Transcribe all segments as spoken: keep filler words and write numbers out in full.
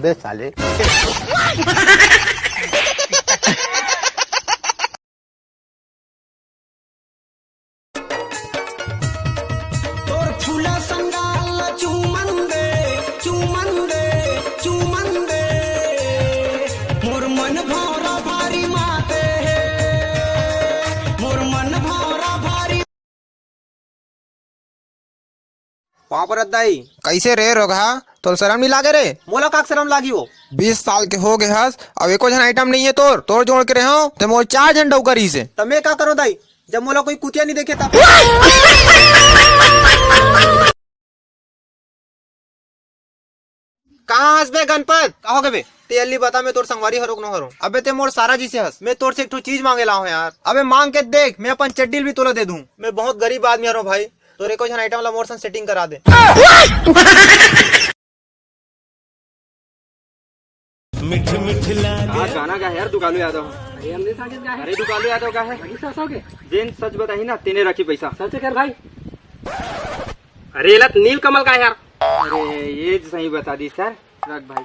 बे साले। तोर फूला संगाल चूमन दे, चूमन दे, चूमन दे। मोर मन भौरा भारी माते हे, मोर मन भौरा भारी। पाँव परत दाई। कइसे रे रोगहा, तोल शरम नइ लागे रे? मोला का शरम लागी हो? बीस साल के हो गे हस, अउ एको झन आइटम नइ हे तोर। तोर जोड़ के रेहेंव, ते मोर चार झन डउका रहिसे। त मैं का करों दाई, जब मोला कोई कुतिया नइ देखे तब? कहाँ हस बे गणपत? का होगे बे? ते अल्ली बता, मैं तोर संगवारी हरों के नो हरों? अबे ते मोर सारा जइसे हस। मैं तोर से एक ठो चीज मांगे ला हों यार। अबे मांग के देख, मैं अपन चड्डी ल भी तोला दे दूं। मैं बहुत गरीब आदमी हरों भाई, तोर एको झन आइटम ला मोर संग सेटिंग करा दे। मीठ मीठ लागे। आज गाना गा हे यार दुकालू यादव। अरे हमने साजिद गा हे। अरे दुकालू यादव गा हे। अभी सास हो गए। जेन सच बताही ना, तेने रखी पैसा। सच कर भाई। अरे एला त नील कमल गा हे यार। अरे ये सही बता दिस यार। रख भाई।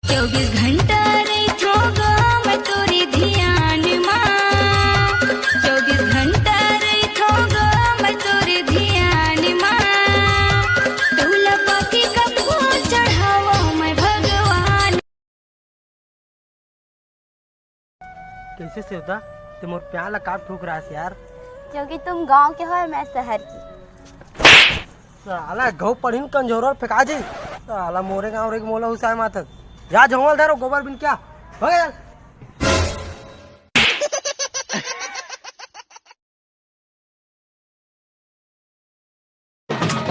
चौबीस घंटा रहिथों गा मैं तोरे धियान मा, चौबीस घंटा रहिथों गा मैं तोरे धियान मा, तोला पाती कतको चढ़ावों मैं भगवान। कइसे सेवदा, ते मोर प्यार ला काबर ठुकरास यार? क्योंकि तुम गांव के हो और मैं शहर की। साला घउ पढ़िन कमजोर अउ फेंका जी। साला मोरे गांव रे के मोला उसाय माथस। जा झोंगल धरो गोबर बिन क्या? हो गया।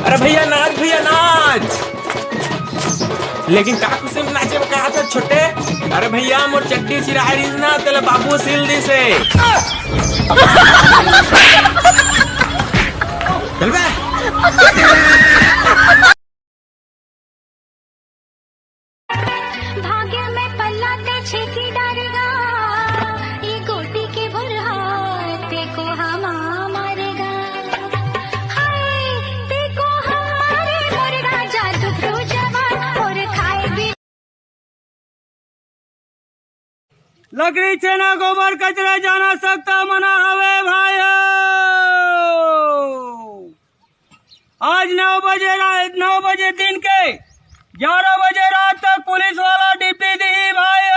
अरे भैया नाच, भैया नाच। लेकिन का खुशी में नाचे में कहा था छोटे? अरे भैया मोर चड्डी चिराए रहिस ना, तेला बाबू सिल दिसे। चल बे। भाग्य में पल्ला ते छेकी डारेगा, ये गोटी के भुरहा ते को हमा मारेगा। हाय, ते को हमारे मोर राजा दुखरू जवान और खाए भी। लकड़ी छेना गोबर कचरा जाना सकता मना हवे भाई। आज नौ बजे रात, नौ बजे दिन के ग्यारह बजे रात तक पुलिस वाला ड्यूटी दिही भाई।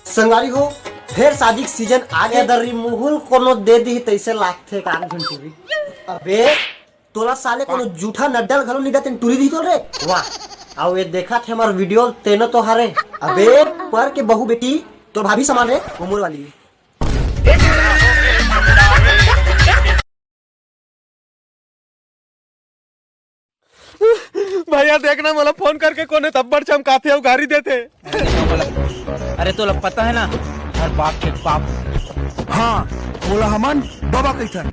संगवारी हो, फेर शादी के सीजन आ गे। दर्री मुहुल कोनो दे दिही तइसे लागथे का घंटुरी। अबे तोला साले कोनो जूठा नड्डा ल घलो नइ देते टूरी दिही तोल रे। वाह, अउ ये देखत हे हमर वीडियो तेनो तो हरे। अबे पर के बहू बेटी तोर भाभी समान रे, वो मोर वाली। भैया देखना, मोला फोन करके कोने तब्बड़ चमकाथे अउ गारी देथे। अरे तोला पता है ना, हर बाप के बाप। हाँ, मोला हमन बाबा कहिथन।